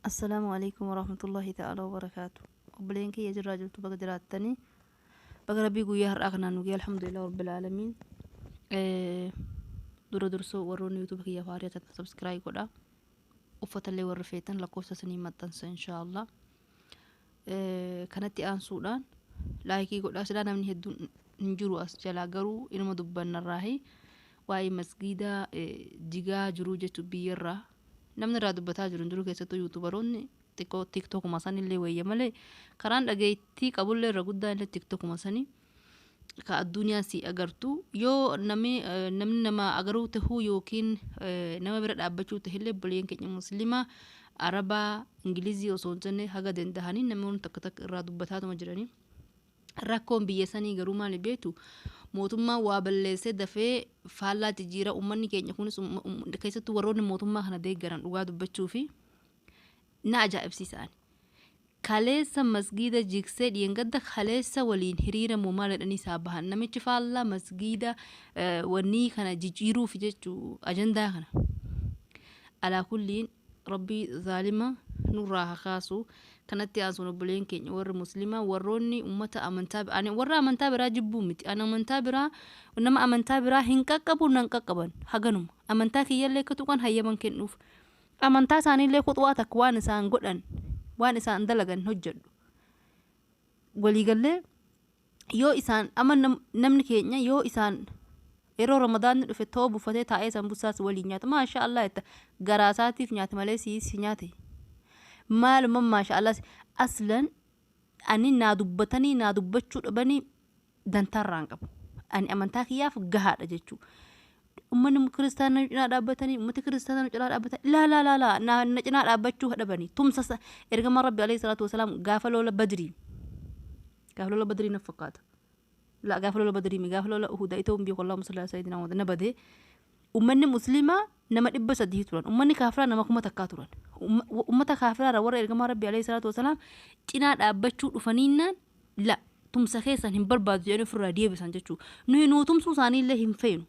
Assalaamu alaikum warahmatullahi ta'ala wabarakaatu. Obboleen kiyya jirraa jirtu, baga jiraattanii, baga Rabbii guyyaa har'aa kanaan nu ga'e, alhamdulillah rabbil aalamiin. Dura dursoo warroonni YouTube kiyya faarii ta'an subscribe godha. Uffatallee warri feetan lakkoofsa isinii maxxansa inshaallah. Kanatti aansuudhaan like godhaa. Silaa namni hedduun hin jiru as jalaa, garuu inuma dubbannarraahi waa'ee masgiida jigaa jiruu jechuun biyyarraa namni irraa dubbataa jiru hin jiru. Keessattuu YouTuberoonni xiqqoo TikTokuma sanillee wayya malee, karaan dhageettii qabullee irra guddaa illee TikTokuma sanii ka addunyaa si agartu. Yoo namni nama agaruu tahuu yookiin nama bira dhaabbachuu tahillee, obboleeyyan keenya Muslimaa Arabaa, Ingilizii osoo hin jenne, haga dandahanii namoonni takka takka irraa dubbataatuma jiranii. Rakkoon biyya sanii garuu maali beektu? Mootummaan waa balleessee dafee faallaa jijjiira. Uummanni keenya kunis, keessattuu warroonni mootummaa kana deeggaran, dhugaa dubbachuu fi na ajaa'ibsiisan. Kaleessa masgiida jigsee, dhiyengadda kaleessa waliin hiriira moo maal jedhanii isaa bahan. Namichi faallaa masgiida wanni kana jijjiiruuf jechuu ajandaa kana. Alaa kulliin Rabbii zaalima nurraa haa kaasu. Kanatti aansuun obboleen keenya warri Muslimaa, warroonni ummata amantaa, ani warra amantaa biraa jibbuu miti. Ani amantaa biraa, nama amantaa biraa hin qaqqabu, nan qaqqaban haganuma. Amantaa kiyyallee akka tuqan hayyaman kennuuf. Amantaa isaaniillee kuxuwaa takka waan isaan godhan, waan isaan dalagan hojjedhu. Waliigallee yoo isaan amma namni keenya yoo isaan yeroo Ramadaanni dhufe too buffatee taa'ee sanbusaas waliin nyaata, maasha Allah jetta. Garaa isaatiif nyaate malee siis nyaate maaluma? Maasha Allah. Aslan ani naa dubbatanii naa dubbachuu dhabanii dantaarraan qabu. Ani amantaa kiyyaaf gahaadha jechuu. Uummanni kiristaanaa nu cinaa dhaabbatanii, uummati kiristaanaa nu cinaa dhaabbatanii, laa laa laa laa, na cinaa dhaabbachuu dhabanii tumsa. Ergamaan Rabbi alayhi salaatu wasalaam gaafa lola Badrii, gaafa lola Badrii na fakkaata, la, gaafa lola Badrii mi gaafa lola Uhuda itoo hin beeku, Allahumma salli ala sayyidina Muhammad, na badee. Uummanni Muslimaa nama 300 turan, uummanni kaafiraa nama 1000 turan. Uummata kaafiraa warra ergamaa Rabbi alayhi salaatu wasalaam cinaa dhaabbachuu dhufaniinnaan, la, tumsa keessan hin barbaadu jedhanii ofirraa deebisan jechuudha. Nuyi nuu tumsuu isaaniillee hin feenu.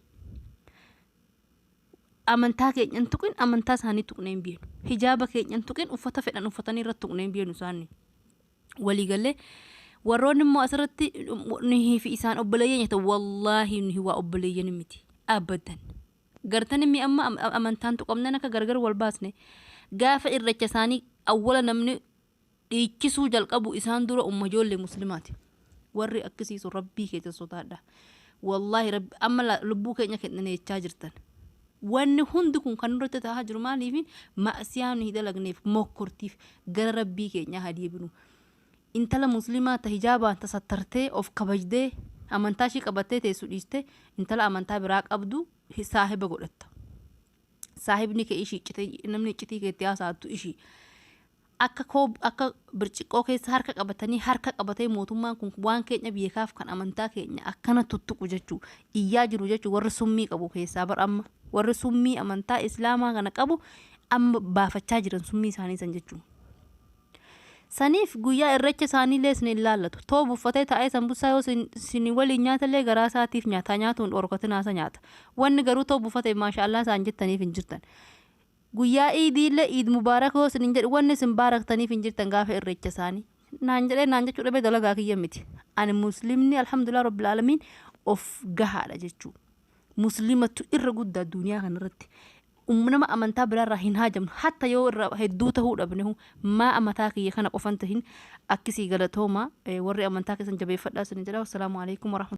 Amantaa keenya hin tuqin, amantaa isaanii tuqnee hin beeknu. Hijaaba keenya hin tuqin, uffata fedhan uffatanii irratti tuqnee hin beeknu isaanii. Waliigallee warroonni immoo asirratti nuyi fi isaan obboleeyyan nyaata, wallaahi nuyi waa obboleeyyan miti abadan. Gartan inni amma amantaan tuqamnaan akka gargar wal baasne, gaafa irracha isaanii awwala namni dhiichisuu jalqabu isaan dura umma ijoollee Muslimaati. Warri akkasiisu Rabbii keessa sodaadha. Wallaahi Rabbi amma lubbuu keenya kennine jechaa jirtan. Wanni hundi kun kan nurratti ta'aa jiru maaliif? Ma'asiyaa nuyi dalagneef mokkortiif. Gara Rabbii keenyaa haa deebinu. Intala Muslimaa ta hijaabaan tasattartee of kabajdee amantaa ishii qabattee teessu dhiiste, intala amantaa biraa qabdu saahiba godhatta. Saahibni kee ishii namni iccitii keetti haasa'attu ishii. Akka koob akka birciqqoo keessa harka qabatanii, harka qabatee mootummaan kun waan keenya beekaaf kan amantaa keenya akkana tuttuqu jechuu iyyaa jiru jechuu. Warri summii qabu keessaa bar amma warri summii amantaa Islaamaa kana qabu amma baafachaa jiran summii isaanii san jechuu. Saniif guyyaa irreecha isaaniillee isin hin laallatu. Too buffatee taa'ee sanbusaa yoo isin waliin nyaatallee garaa isaatiif nyaataa nyaatuun dhorkatinaa isa nyaata. Wanni garuu too buffatee maasha Allah isaan jettaniif hin jirtan. Guyyaa iidiillee iid mubaarak yoo isin hin jedhu, wanni isin baaraktaniif hin jirtan. Gaafa irreecha isaanii naan jedhee naan jechuu dhabee dalagaa kiyya miti. Ani Muslimni alhamdulillah rabbil aalamiin of gahaadha jechuu. Muslimatu irra guddaa duniyaa kanarratti. Nama amantaa biraarraa hin haajamnu, hatta yoo irra hedduu tahuu dhabne maa amataa kiyya kana qofan tahin. Akkisii galatooma, warri amantaa keessan jabeeffadhaa isin jedha. Wassalaamu alaikum warahmatullahi.